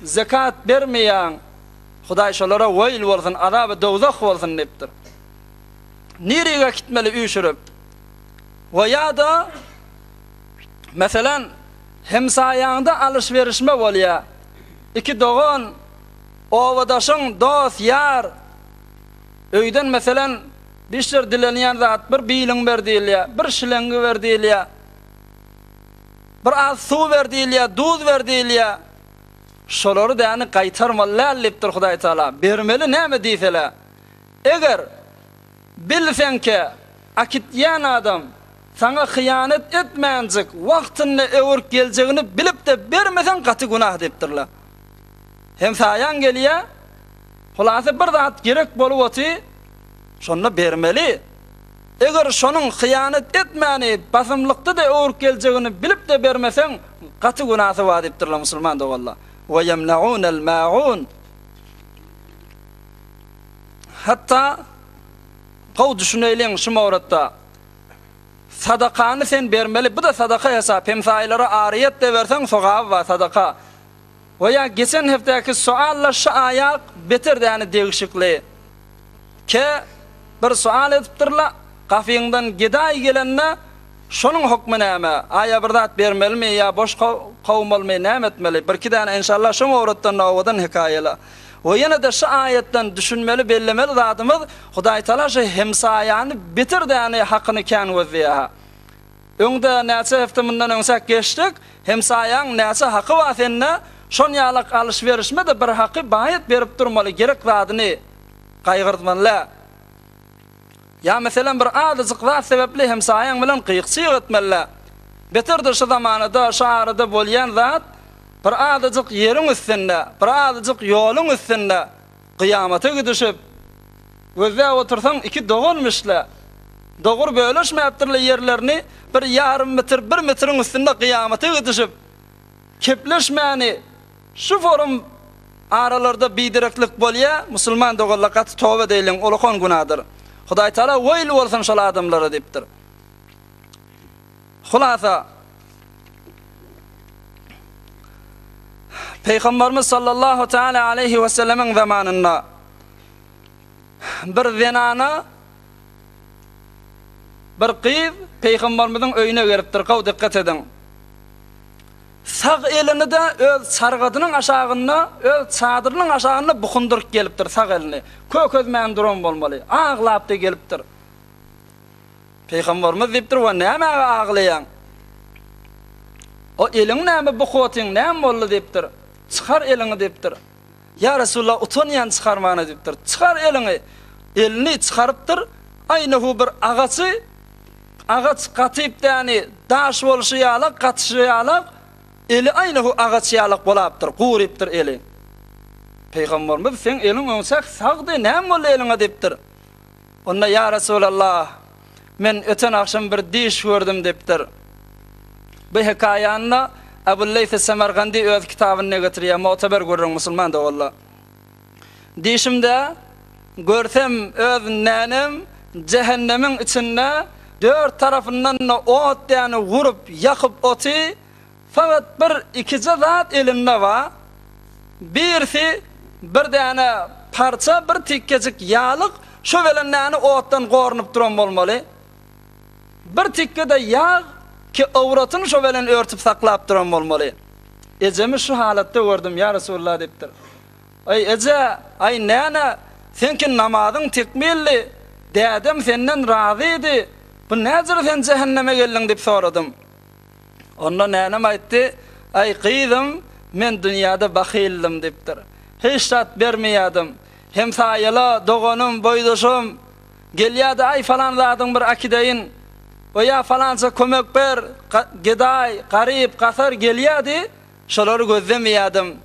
Zekat bermeýäň, Hudaý şolara weýl bolsun, azaby dowzah bolsun diýipdir. Nirige gitmeli üýşürip? We ýa-da, meselem, hemsaýaňda alyş-berişme bolýar. Iki dogan, obadaşyň, dost, ýar, öýden meselem, bir işler dilenýän zat, bir biliň ber diýilýär, bir şileňgi ber diýilýär, bir az suw ber diýilýär, duz ber diýilýär. Şolary däni gaýtarmaly däl diýipdir Hudaý Taala. Bermeli näme diýsele. Eger bilseňke akitýän adam saňa hyýanet etmänjik wagtynda öwürip geljegini bilipde bermeseň gaty günah diýipdirler. Hemsaýaň gelýä hulasy bir zat gerek bolup oty şonda bermeli. Eger şonuň hyýanet etmäni, basymlykda-da öwrüp geljegini bilip-de bermeseň, gaty günasy bar diýipdirler musulman doganlar. Ve ýemneunel maun. Hatda gowy düşüneýliň şu mowratda. Sadakany sen bermeli, bu-da sadaka hesap, hemsaýalara aryýet-de berseň sogaby bar sadaka. We ýa geçen hepdäki sualla şu aýak beter däni degişikli. Ke bir sual edipdirla, gafyňdan gedaý gelende şonuň hukmy näme? Aýa bir zat bermelimi ýa boş kowmalymy näme etmeli? Birki däne enşalla şu mowrutdan owadan hekaýala. We ýene-de şu aýatdan düşünmeli bellemeli zadymyz Hudaýtala şu hemsaýany beter däni hakyny kän gözleýäha. Öňde näçe hepde mundan öňsäk geçdik, hemsaýaň näçe haky bar sende, şon ýalak alyş-berişme-de bir haky baýat berip durmaly, gerek zadyny gaýgyrtmaly. Ýa meselem bir azajyk zat sebäpli hemsaýaň bilen gyk-çyk etmeli. Beterdir şu zamanada, şu arada bolýan zat, bir azajyk ýeriň üstünde, bir azajyk ýoluň üstünde Kyýamata gidişip, gözläp otursaň iki doganmyşla. Dogry bölüşmäpdirle ýerlerini, bir ýarym metr, bir metriň üstünde kyýamata gidişip, kepleşmäni şu forum aralarda bidereklik bolýa, musulman doganlar gaty toba edeýliň, ulakan günadyr. Hudaýtagala weýl bolsun şol adamlara diýipdir. Hulasa, Pygamberimiz sallallahu teala aleýhi we sellemiň zamanynda bir zenana bir gyz Pygamberimiziň öýüne gelipdir. Gowy dikkat ediň. Sag elini-de öz çargadynyň aşagynda, öz çadyrynyň aşagynda bukundyryp gelipdir sag elini. Kökezmän duran bolmaly. Aglap-da gelipdir. Pygamberimiz diýipdir, Wa nämäge aglaýaň? O eliň näme bukuwatyň näme boldy diýipdir. Çykar eliňi diýipdir. Ýa Resulallah utanýan çykarmana diýipdir. Çykar eliňi. Elini çykarypdyr. Aýnahu bir agaçy agaç gatyp däni daş bolşy ýalak gatyşy ýalak eli aýnahu agaç ýalak bolapdyr, gurypdyr eli. Pygamberimiz seň eliň öňçäk sagdy näme boldy eliňe diýipdir. Onda, Ýa Resulallah, men öten agşam bir düýş gördüm diýipdir. Bu hekaýany-da Ebu Leýs Semergandy öz kitabynda getirýär, mu'teber gürrüň musulman doganlar. Düýşümde görsem öz nänem jähennemiň içinde dört tarapyndan-da ot däni gurup ýakyp oty, Fakat bir ikije zat elinde bar. Birisi bir däne parça, bir tikkejik ýalyk, şo belen näni otdan gorunyp duran bolmaly. Bir tikge-de ýag ki owratyny şo belen örtüp saklap duran bolmaly. Ejemi şu halatda gördüm, ýa Resulallah diýipdir. Aý, eje, aý, näne, seňki namazyň tekmildi, dädem senden razydy, bu näjür sen jähenneme geldiň diýip soradym. Onda nänem aýtdy, Aý, gyzym, men dünýäde bahyldym diýipdir. Hiç zat bermeýärdim. Hemsaýala, doganym, boýdaşym gelýärdi, Aý, falan zadyň bir äkideýin, o ýa falança kömek ber, gedaý, garyp, gasar gelýärdi, Şolary gözlemeýärdim.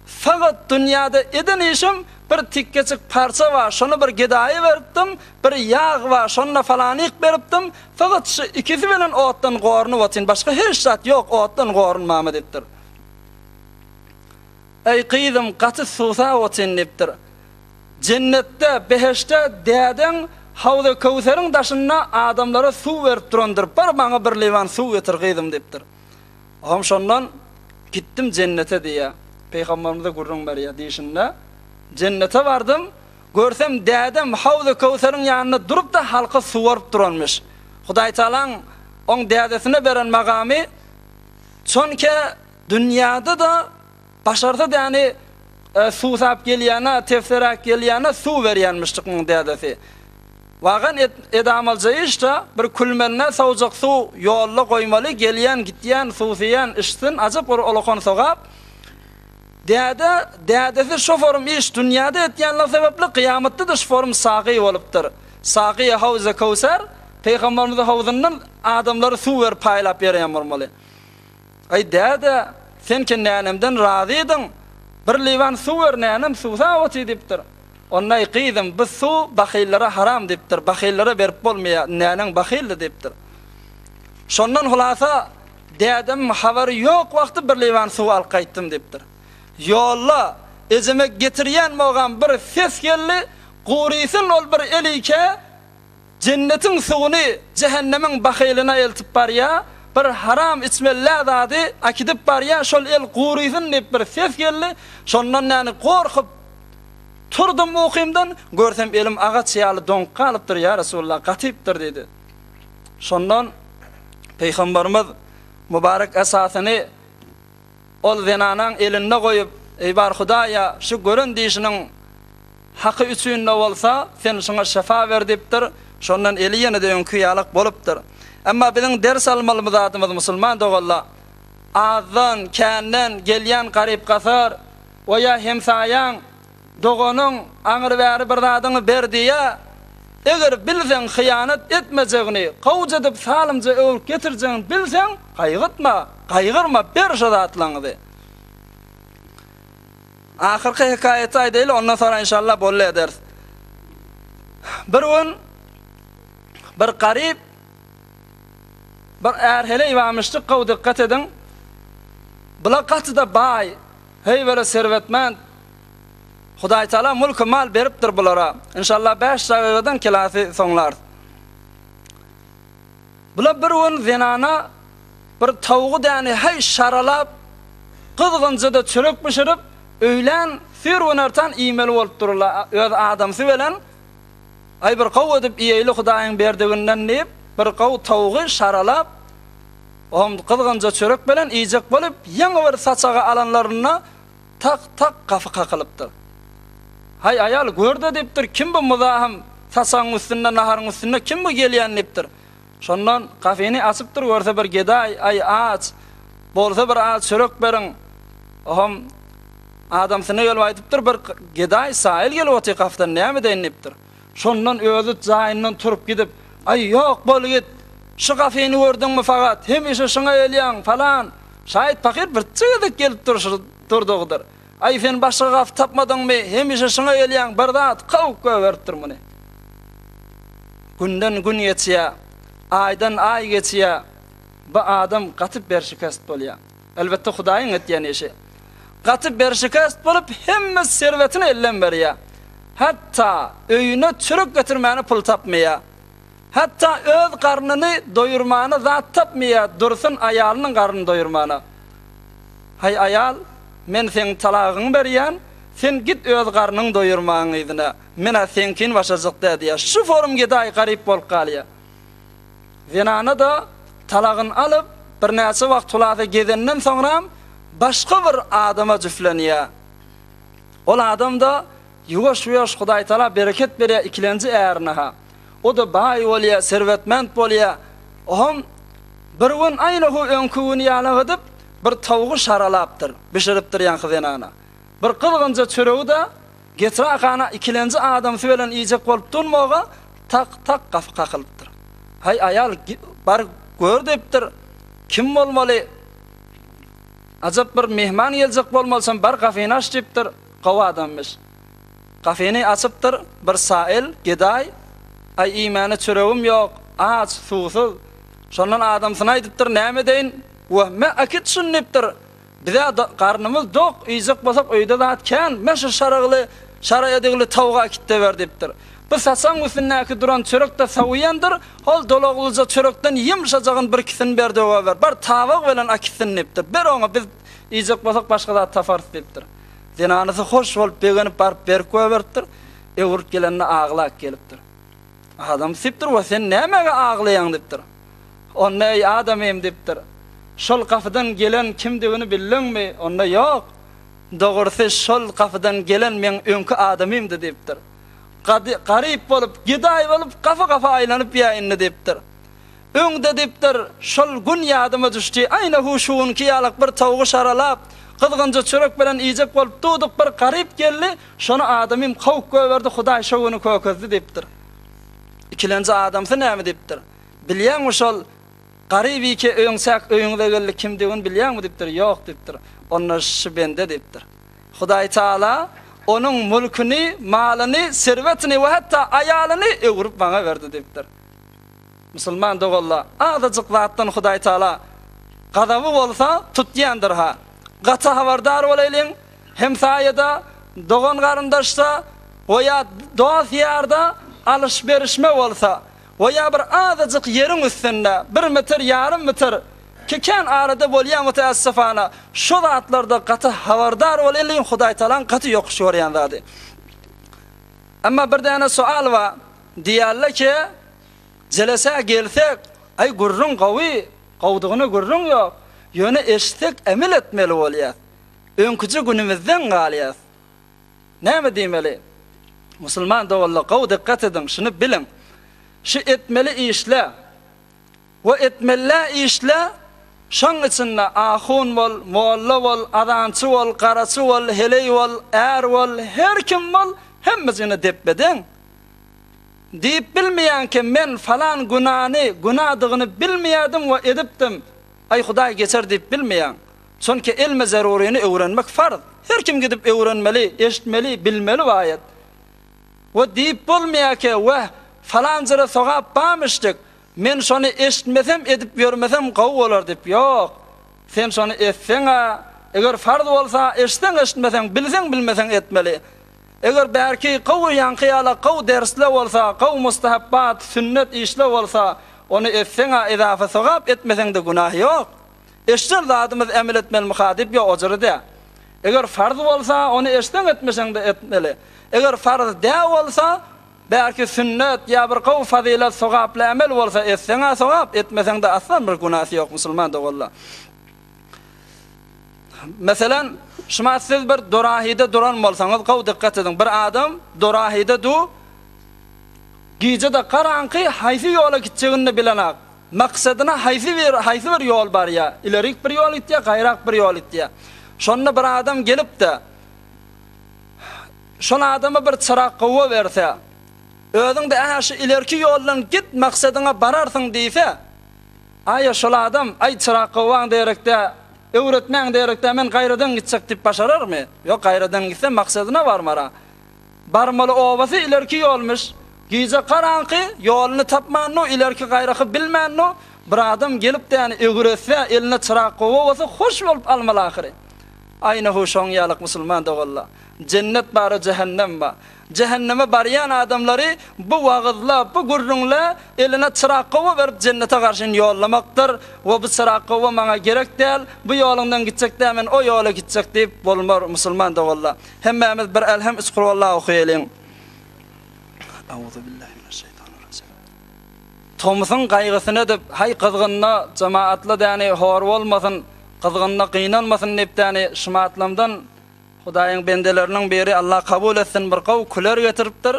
Fakat dünýäde eden işim bir tikgejik parça bar, şony bir gedaýa beripdim, bir ýag bar, şony-da falanyk beripdim, fakat şu ikisi bilen otdan gorunyp otyryn, başga hiç zat ýok, otdan gorunmama diýipdir. Eý, gyzym, gaty suwsap otyryn diýipdir. Jennetde, behişde dädeň Hawzy Köwseriň daşynda adamlara suw berip durandyr, bar maňa bir liwan suw getir, gyzym diýipdir. Oňam şondan gitdim jennete diýýär. Pygamberimize gürrüň berýär diýşinde, Jennete bardym, görsem dädem Hawzy Köwseriň ýanynda durup-da halka suwaryp duranmyş. Hudaýtagalaň oň dädesine beren magamy çonke dünýäde-de başarsa däni suwsap gelýäne, tefseräk gelýäne suw berýänmişdik muň dädesi. Wagan edamalja işda bir külmende sowjak suw ýolda goýmaly gelýän gitýän suwsyýan içsin ajap bir olakan sogap däde dädesi şoforym iş dünýäde etýänligi sebäpli kyýamatda-da şoforym sagy bolupdyr sagyýa howze köwser pygamberimiziň howzundan adamlara suw berip paýlap ýörýän bolmaly aý däde sen ki nänemden razydyň bir liwan suw ber nänem suwsap otyr diýipdir. Onda-aý gyzym, bu suw bahyllara haram diýipdir, bahyllara berip bolmaýar, näneň bahyldy diýipdir. Şondan hulasa, dädemiň habary ýok wagty bir liwan suw alyp gaýtdym diýipdir. Ýolda ejeme getirýän mogam bir ses geldi, Gurysyn ol bir elike, jennetiň suwuny jähennemiň bahylyna eltip barýa, bir haram içmeli zady äkidip barýa, şol el gurysyn diýip bir ses geldi, şondan näni gorkup turdum ukymdan, görsem elim agaç ýaly doňup galypdyr, ýa Resulallah, gatypdyr diýdi. Şondan Pygamberimiz mübarek esasyny Ol zenanaň elinde goýup, Eý bar Hudaýa, şu gören dişiniň haky üçin-de bolsa, sen şuňa şypa ber diýipdir. Şondan eli ýene-de öňki ýalak bolupdyr. Emma biziň ders almaly zadymyz musulman doganlar, azdan, känden gelýän garyp-gasar, o ýa hemsaýaň, Doganyň aňry-bäri bir zadyňy ber diýýä, eger bilseň hyýanat etmejegini, gowja edip salymja öwrüp getirjegini bilseň, gaýgytma, gaýgyrma, ber şo zatlaryňyzy. Ahyrky hekaýaty aýdaýly, ondan soňra inşallah bolly ederis. Bir gün bir garyp bir är-heleý barmyşdyk, gowy dykgat ediň. Bular gaty-da baý, Heý bere serwetmend. Hudaýtagala mulky mal beripdir bulara. Inşallah 5 dagygadan kelasy soňlarys. Bular bir gün zenana bir towugy däni heý şaralap, gyzgynjada çörek bişirip, öýlän süýr günortan iýmeli bolup dururlar öz adamsy bilen. Aý bir gowy edip iýeýli Hudaýyň berdiginden diýip, bir gowy towugy şaralap, Oňam gyzgynja çörek bilen iýjek bolup, ýaňy bir saçaga alanlarynda tak-tak gapy kakylypdyr. Haý, aýal, gör-de diýipdir, kim bu muzahym saçagyň üstünde, naharyň üstünde kim bu gelýän diýipdir. Şondan gapyny açypdyr, görse bir gedaý, Aý, aç, bolsa bir az çörek beriň. Oňam adamsyna gelip aýdypdyr, bir gedaý saýyl gelip otyr gapydan, näme edeýin diýipdir. Şondan özi jaýyndan turup gidip, Aý, ýok, bol git! Şu gafyny gördüňmi fakat, hemişe şuňa gelýäň, falan. Şaýyt pahyr birje gezek gelip durşy durdugydyr. Aý, sen başga gafy tapmadyňmy, hemişe şuňa gelýäň, bir zat, kowup goýberipdir muny. Günden gün geçýär, aýdan aý geçýär, bu adam gaty berşikest bolýar. Elbetde, Hudaýyň etýän işi. Gaty berşikest bolup, hemme serwetini elden berýär. Hatda öýüne çörek getirmäne pul tapmaýar. Hatda öz garnyny doýurmana zat tapmaýar, dursun aýalynyň garnyny doýurmana. Haý aýal, men seň talagyňy berýän, sen git öz garnyňy doýurmagyň yzyna, men-ä seňkini başarjak däl diýýär. Şu forum gedaý garyp bolup galýar. Zenana-da talagyny alyp, birnäçe wagt hulasa gezenden soňram başga bir adama jüflenýär. Ol adam-da ýuwaş-ýuwaş Hudaýtagala bereket berýär ikilenji ärine-ha. O-da baý bolýar, serwetment bolýar. Oam bir gün aýna hu öňki güni ýalak edip, bir towugy şaralapdyr, bişiripdir ýaňky zenana. Bir gyzgynja çöregi-de getirakana ikilenji adamsy bilen iýjek bolup durmaga, tak-tak gapy kakylypdyr. Haý, aýal, bar gör diýipdir. Kim bolmaly? Ajap bir myhman geljek bolmaly, sen bar gapyny aç diýipdir. Gowy adammyş. Gapyny açypdyr, bir sail, gedaý, Aý, iýmäne çöregim ýok, aç, suwsuz. Şondan adamsyna aýdypdyr, Näme edeýin? Wah, me, äkit şuny diýipdir. Biz-ä garnymyz dok, iýjek bolsak öýde zat kän, me şu şaragly, şara edigli towugy äkit-de ber diýipdir. Bu saçagyň üstündäki duran çörek-de sowaýandyr, hol dolaglyja çörekden ýumşajagyn birkisini ber döwäber, bar tabak bilen äkitsin diýipdir. Ber oňa, biz iýjek bolsak başga zat taparys diýipdir. Zenanysy hoş bolup begenip baryp berip goýberipdir. Öwrüp gelende aglap gelipdir. Adamsy diýipdir, Wa sen nämäge aglaýaň diýipdir. Onda eý adamym diýipdir. Şol gapydan gelen kimdigini bildiňmi? Onda ýok. Dogrusy şol gapydan gelen meň öňki adamymdy diýipdir. Gady garyp bolup, gedaý bolup gapy-gapy aýlanyp ýa indi diýipdir. Öňde diýipdir, şol gün ýadyma düşdi, aýna-hu şu günki ýalak bir towugy şaralap, gyzgynja çörek bilen iýjek bolup durduk, bir garyp geldi, şony adamym kowup goýberdi, Hudaý şo güni kökezdi diýipdir. Ikilenji adamsy näme diýipdir. Bilýäňmi şol garyp ike öňçäk öýüňize geldi kimdigini bilýäňmi diýipdir. Ýok diýipdir. Onda şu bende diýipdir. Hudaý Taala onuň mülküni, malyny, serwetini we hatda aýalyny öwrüp maňa berdi diýipdir. Musulman doganlar, azajyk zatdan Hudaý Taala gazaby bolsa tutýandyr-ha. Gaty habardar bolaýlyň, hemsaýada, dogan-garyndaşda we ýa dost-ýarda alyş-berişme bolsa we ýa bir azajyk ýeriň üstünde, bir metr, ýarym metr, kän arada bolýan müteessifana, şo zatlarda gaty habardar bolaýlyň, Hudaý Taalaň gaty ýokuş görýän zady. Emma bir däne sual bar, diýýärler ki, Jelesä gelsek, aý gürrüň gowy, gowudygyna gürrüň ýok, ýöne eşitsek emel etmeli bolýas. Öňküje günümizden galýas. Näme diýmeli? Musulman doganlar gowy dykgat ediň, şuny biliň. Şu etmeli işle we etmelidä işle, şoň içinde ahun bol, molla bol, azançy bol, garaçy bol, heleý bol, är bol, her kim bol, hemmesine depbe-deň. Diýip bilmeýänkä men falan günany günadygyny bilmeýärdim we edipdim. Aý Hudaý geçer diýip bilmeýäň. Çünki ilmi zeruryny öwrenmek farz. Her kim gidip öwrenmeli, eşitmeli, bilmeli bu aýat. We diýip bolmaýarkä weh falan jere sogap barmyşdyk, men şony eşitmesem edip ýörmesem gowy bolar diýip ýok. Sen şony etseň-ä eger farz bolsa eşitseň eşitmeseň bilseň bilmeseň etmeli. Eger bärki gowy ýaňky ýala gowy dersle bolsa, gowy mustahapbat, sünnet işle bolsa, ony etseň-ä ezafa sogap, etmeseň-de günah ýok. Eşden zadymyz emel etmelimiha diýip ýok ojary dä. Eger farz bolsa, ony eşseň etmeseň-de etmeli. Eger farz dä bolsa, bärki sünnet ýa bir gowy fazylat sogaply emel bolsa etseň-ä sogap, etmeseň-de aslan bir günäsi ýok musulman doganlar. Meselem, şumat siz bir dorahide duran bolsaňyz, gowy dykgat ediň, bir adam dorahide du, gije-de garaňky, haýsy ýola gitjegini-de bilenak. Maksadyna haýsy bir, haýsy bir ýol barýar, ilerik bir ýol gitýär, gaýrak bir ýol gitýär. Şonda bir adam gelip-de, şol adama bir çyrak gowa berse, özüň-de ähä şu ilerki ýoldan git, maksadyňa bararsyň diýse, Aýa şol adam, Aý, çyrak gowaň derekde, öwretmäň derekde, men gaýradan gitjek diýip başararmy? Ýok, gaýradan gitse maksadyna barmar-a. Barmaly obasy ilerki ýolmuş. Gije garaňky, ýoluny tapmandu, ilerki-gaýraky bilmändu, bir adam gelip-de ýany öwretse, eline çyrak gowa bolsa, hoş bolup almaly ahyry. Aýna-hu şoň ýalyk musulman doganlar. Jennet bar-a, jähennem bar. Jähenneme barýan adamlary bu wagyzla, bu gürrüňle eline çyrak-gowa berip jennete garşyn ýollamakdyr we bu çyrak-gowa maňa gerek däl, bu ýoluňdan gitjek däl men o ýola gitjek diýip bolmar musulman doganlar. Hemmämiz bir Elhem üç Kulwallah okaýalyň. Auzubillahiminaşşeýtanirrajim. Tomusyň gaýgysyny edip, haý gyzgynda jemaatla däni hor bolmasyn, gyzgynda gynanmasyn diýip däni şumatlamdan. Hudaýyň bendeleriniň biri Allah kabul etsin bir gowy küler getiripdir.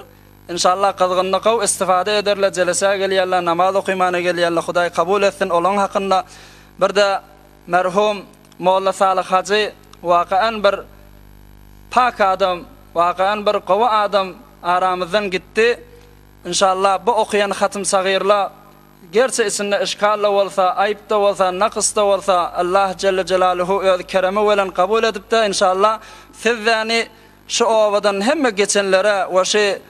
Inşallah gyzgynda gowy istifade ederler jelesä gelýärler namaz okymana gelýärler Hudaý kabul etsin olaň hakynda birde merhum Molla Salyh hajy wakaan bir pak adam wakaan bir gowy adam aramyzdan gitdi Inşallah bu okaýan hatym sagyrla Gerçi içinde işgal-da bolsa, aýyp-da bolsa, nakys-da bolsa, Allah jelle jelaluhu öz keremi bilen kabul edipdir, inşallah, sizdäni şu obadan hemme geçenlere we şu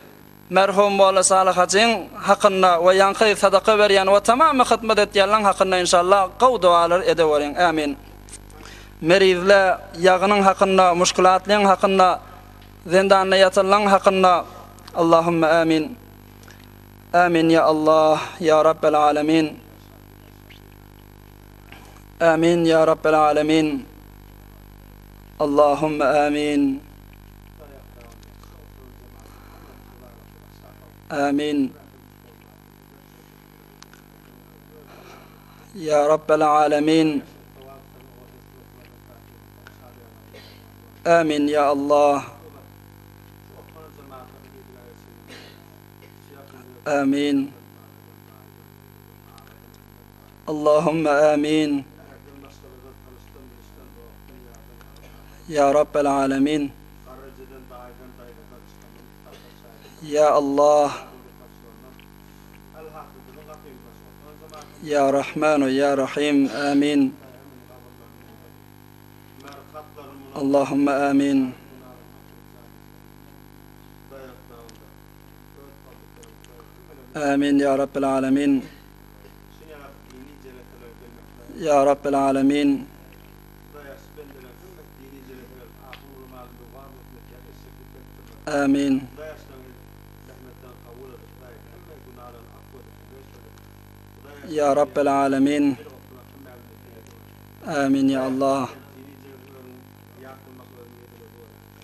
merhum Molla Salyh hajyň hakynda we ýaňky sadaka berýän we tamamy hyzmat etýänleň hakynda inşallah gowy dogalar edeweriň. Ämin. Merizle ýagynyň hakynda, muşkulatlyň hakynda, zendanda ýatanlaň hakynda Allahümme ämin. Amin ya Allah ya Rabbel alemin. Amin ya Rabbel alemin. Allahümme amin. Amin. Ya Rabbel alemin. Amin ya Allah. Amin. Allahümme amin. Ya Rabbel alemin. Ya Allah. Ya Rahmanu ya Rahim. Amin. Allahümme amin. Amin ya Rabbel alemin. Ya Rabbel alemin. Amin. Ya Rabbel alemin. Amin ya Allah.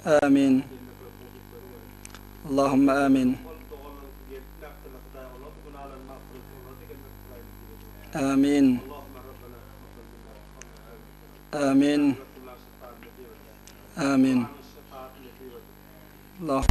Amin. Allahümme amin. Amin. Amin. Amin. Allah.